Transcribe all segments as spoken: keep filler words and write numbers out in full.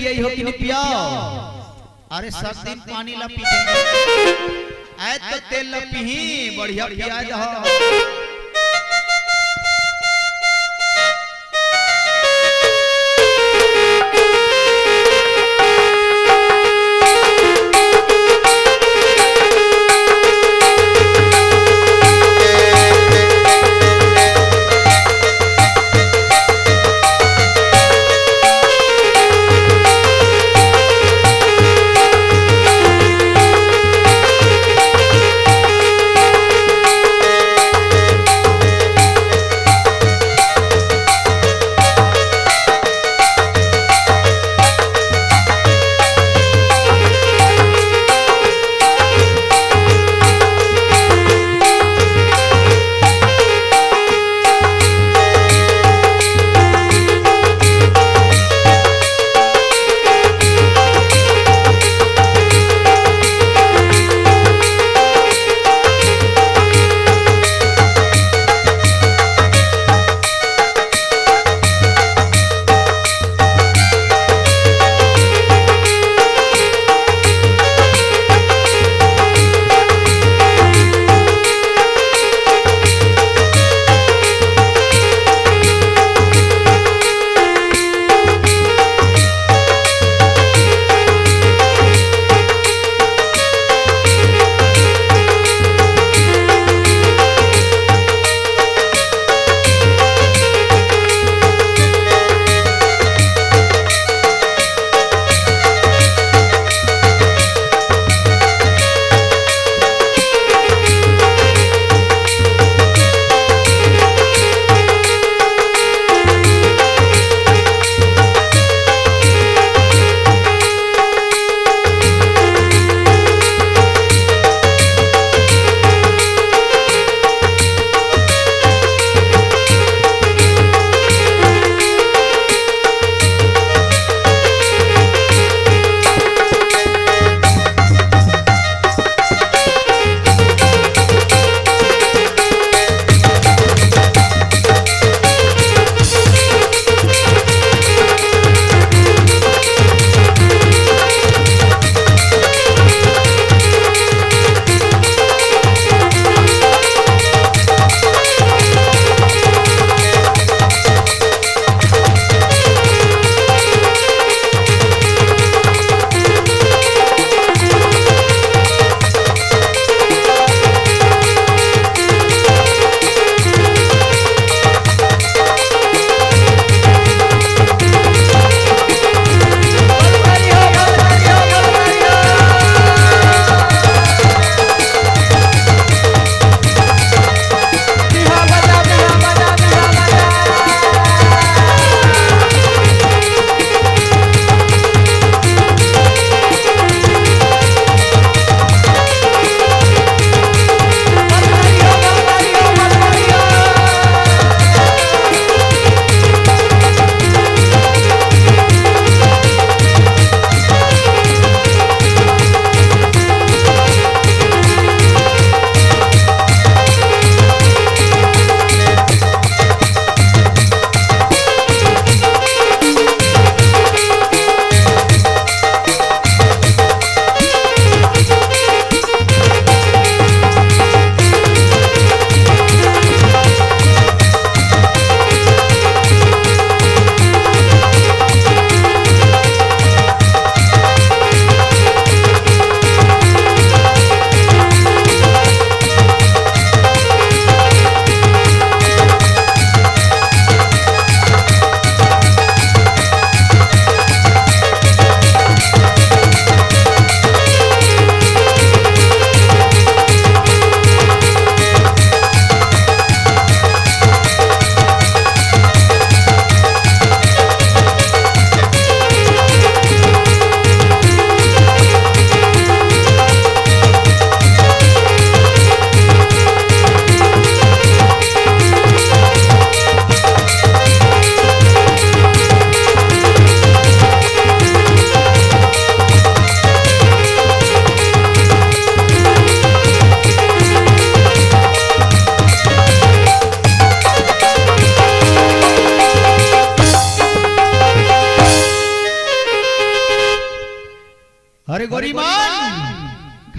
पियई हो कि नहीं पियाव? अरे, सब दिन पानी ला पीथे। आय तो तेल ला पीही, बढ़िया पिया दहो।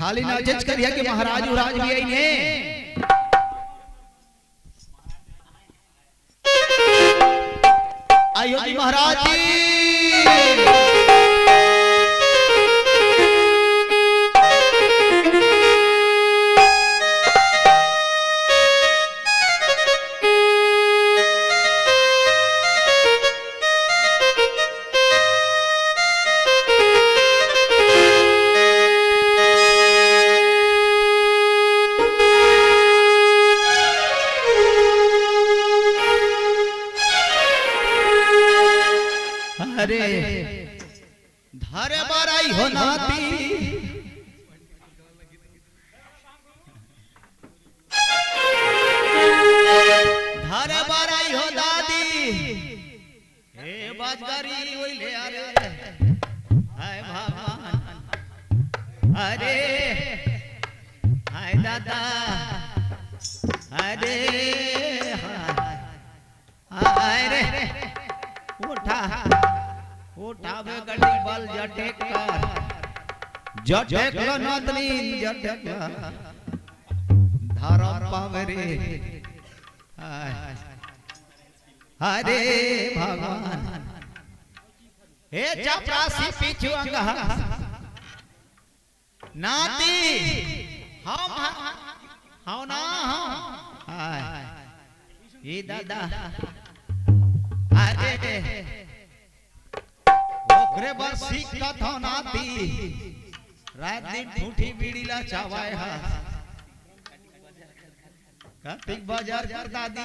खाली नाचेच करिहा कि महाराज उराज भी आइन हे। आयो जी महाराज जी। अरे धर बराई हो नाती, धर बराई हो दादी। हे बाजगारी ओइले अरे, हाय भगवान, अरे, हाय दादा, अरे, हाय, हाय रे, उठा, उठावे गली बल जटेक कर, जटेक लो नतनीन, जटेक लो। धरम पावे रे। हाय। अरे भगवान, हे चपरासी पीछू अंगहा नाती, हम ह-, हव ना हम। हाय। ए दादा, अरे ओकरे बर सीखत हव नाती, रात दिन ठूठी बीड़ी ला चावाय ह। कतिक बाजार कर दादी।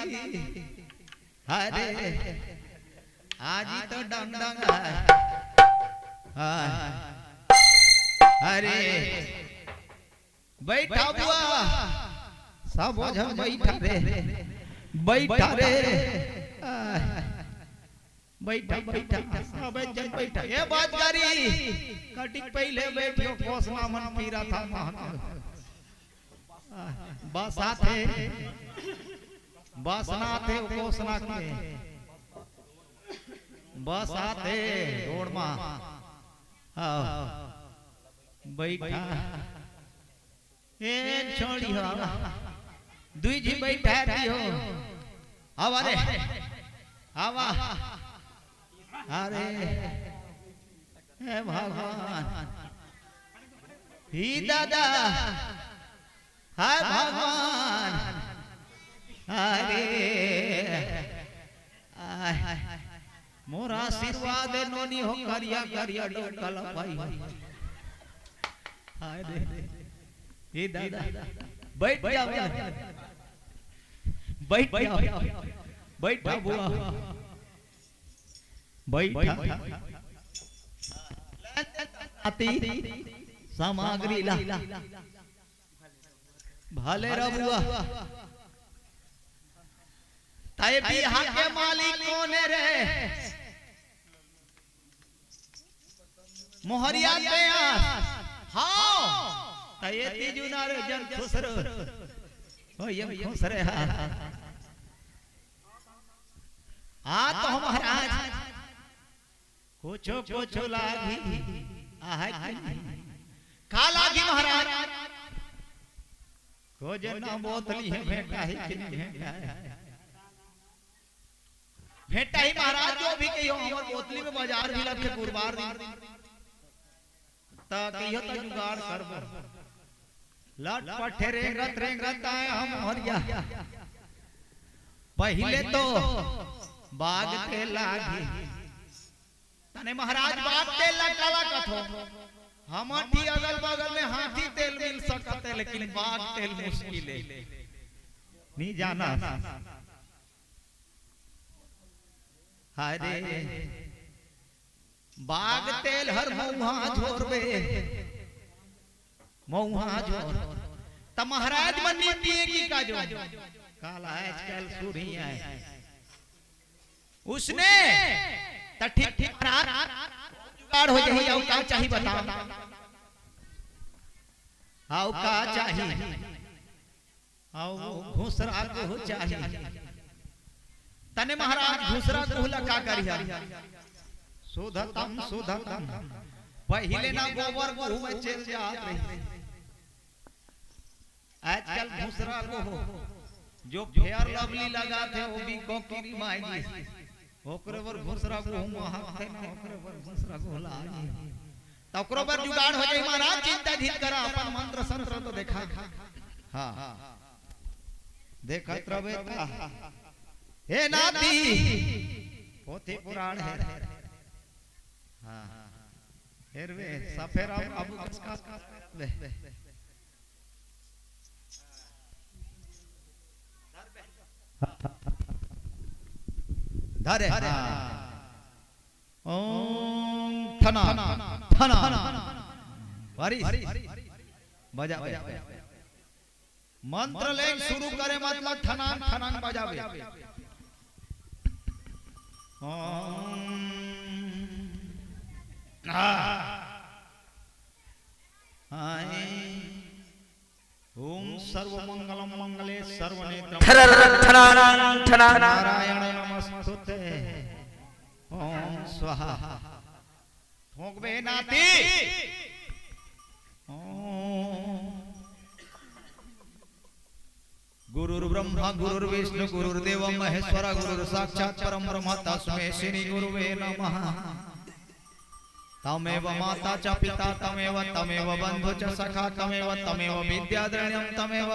अरे, आज ही तो डंग डंग है। हाँ। अरे, बैठा बुआ, सब झन बैठा रे, बैठा रे। हाँ। बैठा, बैठा, सब झन बैठा। ए बाजगारी, कटिक पहिले बैठियो, कोसना मन पीरा था महक। बस आथे, बस ना आथे, कोसना के। बस आथे, रोड मा। आओ, बैठा। ए छोड़ी हो, दुई जी बैठा दी हो। आवा रे, आवा। अरे, हे भगवान, ही दादा, हाय भगवान, अरे, आय, मोर आशीर्वाद ए नोनी हो, करिया करिया डोकला पाई। हाय रे, हे दादा, बैठ जा, बैठ जा, बैठ जा बुआ, बैठ। अति सामग्री ला। भले रबुआ। तय बिहा के मालिक कोने रे? मोहरिया ते आस। हाँ। तय तीजू ना रे जन खुसर। ओ ये खुसर हा। आ तो महाराज। कुछो कुछो लागी, आहे कि नहीं? का लागी महाराज? खोजे ना बोतली हे, भेंटा हे कि नहीं भेंटा हे? भेंटा ही महाराज, जो भी कहियो, हमर बोतली में बाजार भी लगथे गुरुवार दिन। त कहियो त जुगाड़ करबो। लटपट रेंगत रेंगत आए हम मोहरिया। पहिले तो बाग तेल लागी। तने महाराज बाग तेल ला काला कथो? हमर ठी अगल बगल में हाथी तेल मिल सकत हे, लेकिन बाग तेल मुश्किल हे। नी जाना। हाय रे, बाग तेल हर मऊहा झोरबे, मऊहा झोर। त महाराज मन नी पिए कि का जो? काल आजकल सुरही आए। उसने त ठीक ठीक जुगाड़ हो जाही। अउ का चाही बताओ? अउ का चाही? अउ घुसरा गुहू चाही। तने महाराज घुसरा गुहू ला का करिहा? शुद्धतम, शुद्धतम। पहिले ना गोबर गुहू में चल जात रही। आजकल भूसरा को हो, जो फेयर लवली लगाथे, वो भी कोकिरी माई जी। ओकरे बर भूसरा को हो महकथे ना, ओकरे बर भूसरा को हो लागे। त ओकरो बर जुगाड़ हो जाई महाराज, चिंता झिन करा, अपन मंत्र संत्र तो देखा। हाँ, देखत रबे ता। हे नाती, पोथी पुराण हे। हाँ, हेरवे, सफेरा अब, अब, अब, धरे, हाँ। ओम ठना, ठना, ठना। बारिश। बजा, बजा। मंत्र लेन शुरू करे, मतलब ठनांग, ठनांग बजावे। ओम। आ। हाय। ओम सर्वमंगलम मंगले सर्वनेत्रम। ठरर ठरारां ठरारां। नारायण नमस्तुते। ओम स्वाहा। फूंकबे नाती। ओम। गुरुर्ब्रह्मा गुरुर्विष्णु गुरुर्देव महेश्वर गुरुर्साक्षात् परं ब्रह्म तस्मै श्री गुरुवे नमः। तमेव माता च पिता तमेव तमेव बंधु च सखा तमेव तमेव विद्या द्रव्यं तमेव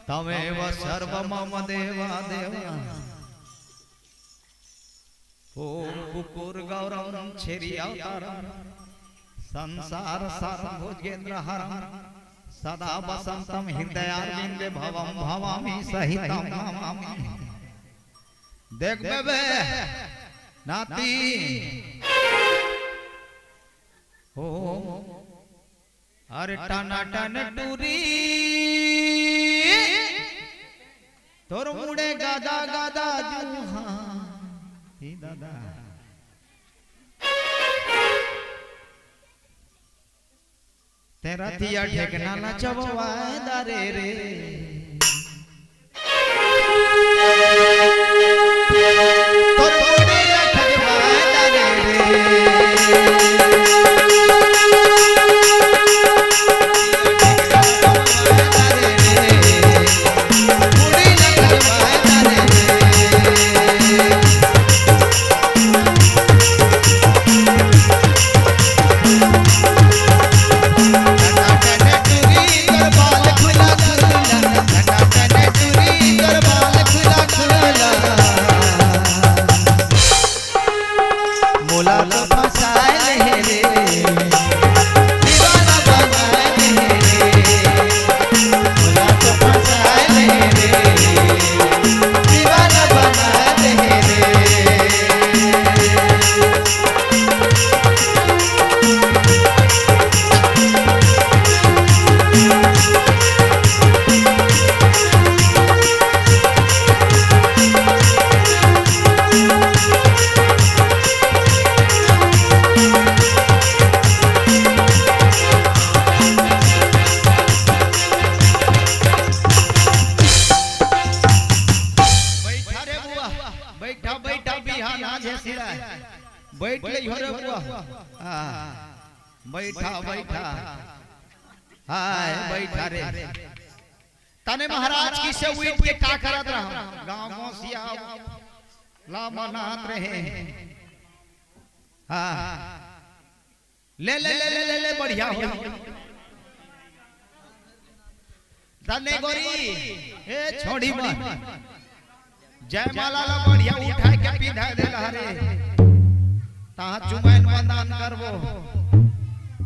तमेव सर्व मम देवा देवा। ओम कुकुर गौरम छेरी अवतारम संसार सारम भुजगेंद्र हरम सदा वसंतम हृदयारविंदे भवम भवामी सहितम नमामी। देख बेबे नाती। ओम अरे टना टन टूरी, तोर मुड़े गादा गादा जूहा। हे दादा। तेरा थिया ढेकना ला चबवाए दारे रे। मोला तो फंसाए ले रे, दीवाना बनाए ले रे। मोला तो फंसाए ले रे, दीवाना बनाए ले रे। बैठा रे बुआ, बैठा, बैठा, बिहान आज हे सिरा। बैठ ले हो रे बुआ। हाँ, बैठा, बैठा। हाय, बैठा रे। तने महाराज किसे उठ के का करत रहा? गाँव गौसिया ला मनात रहे। हाँ। ले, ले, ले, ले, ले, ले, बढ़िया हो। तने गोरी, ए छोड़ी मन। जयमाला ला बढ़िया उठाए के पिंधाए दे ला रे। तहाँ चुमैन बंदान करबो।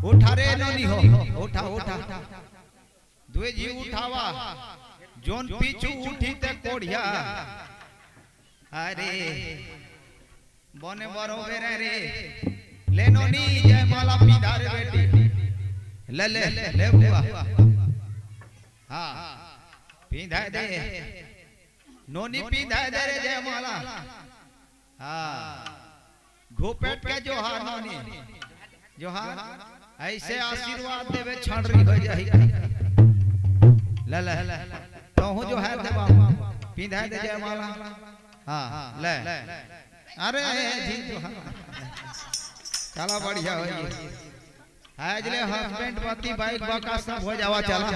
उठा रे नोनी हो, उठा, उठा। दुए जी उठावा, जोन पीछू उठी ते कोढ़िया। अरे, बने बरोबर रे। ले नोनी, जयमाला पिंधा रे बेटी। ले, ले, ले बुआ। हाँ, पिंधा दे। नोनी पिंधा दे रे जयमाला। हाँ। घुपेट के जोहार नोनी। जोहार। ऐसे आशीर्वाद देवे, छानरी हो जाही। ले, ले। तहूँ जोहार दे बाबू। पिंधा दे जयमाला। हाँ, ले। अरे, जी जोहार। चला बढ़िया हो जी। आज ले husband पति bike बका सब हो जावा चला।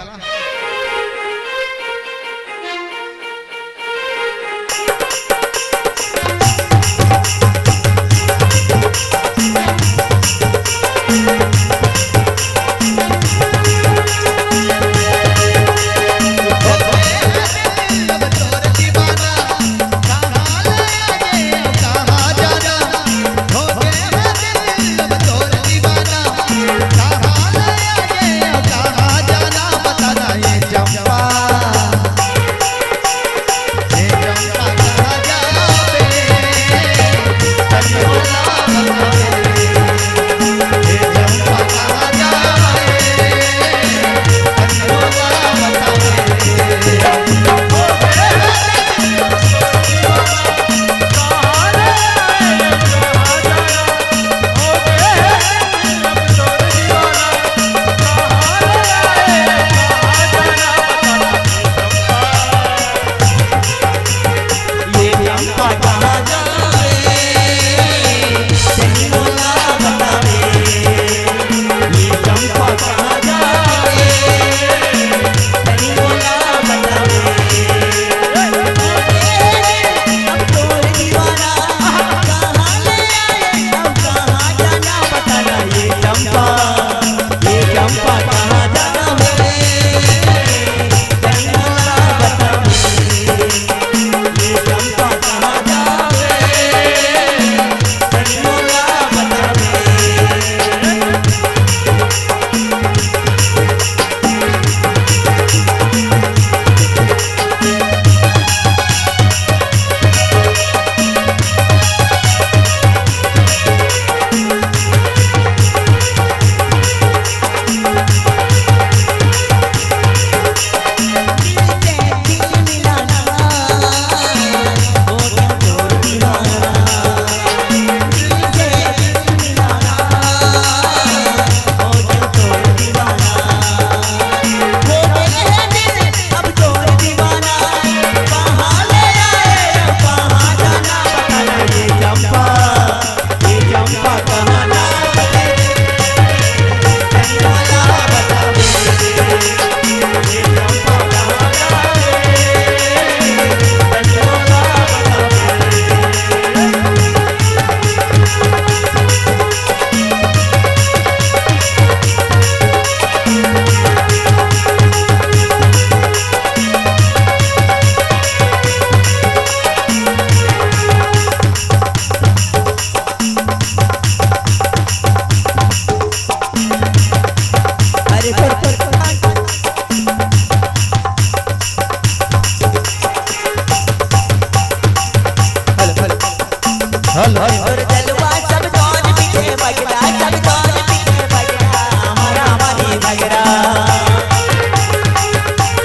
हेलो। तोर जलवा सब जौन पीछे बगरा, सब जौन पीछे बगरा, हमारा मानी झगड़ा।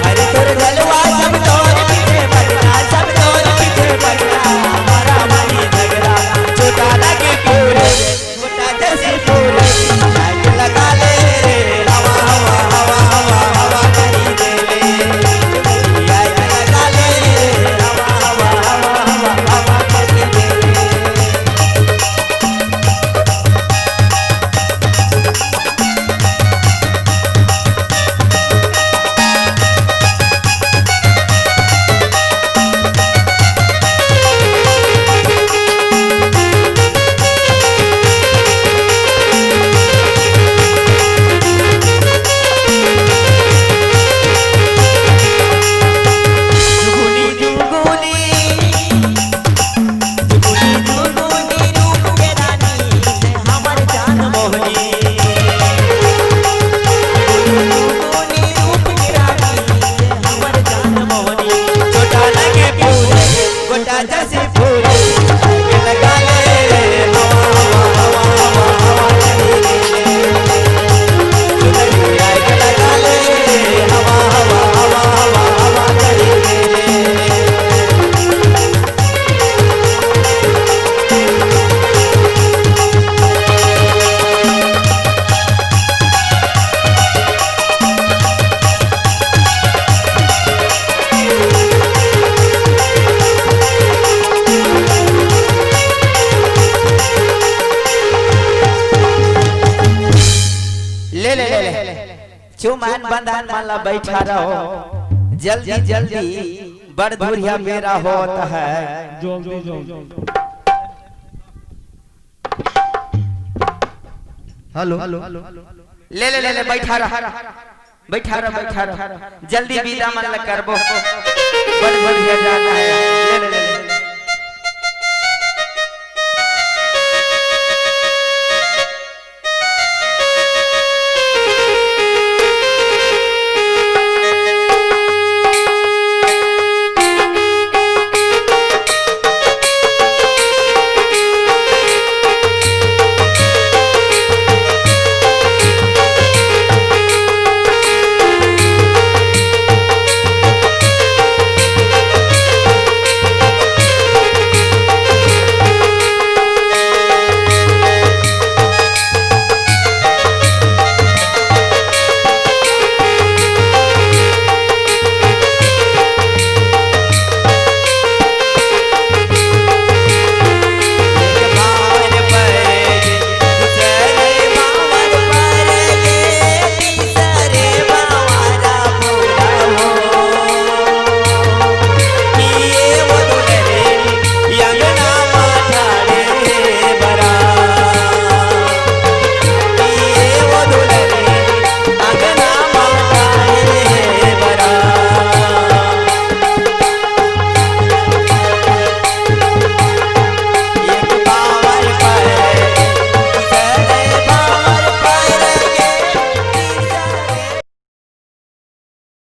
अरे तोर जलवा सब जौन पीछे बगरा, सब जौन पीछे बगरा, हमारा मानी झगड़ा। छोटा लगे पूरे, छोटा जैसे पूरे, लाइट लगा ले, हवा, हवा, हवा, हवा, हवा करी दे ले। लाइट लगा ले, हवा, हवा, हवा, हवा, हवा करी दे ले। ले, ले, ले, ले। चुमान बंधन मन ला बैठा रहो, जल्दी, जल्दी, बड़ धुरिया बेरा होत है। जल्दी, जल्दी। हेलो। ले, ले, ले, ले, बैठा रह, बैठा रह, बैठा रह। जल्दी विदा मन ला करबो, बड़ बढ़िया जाना है।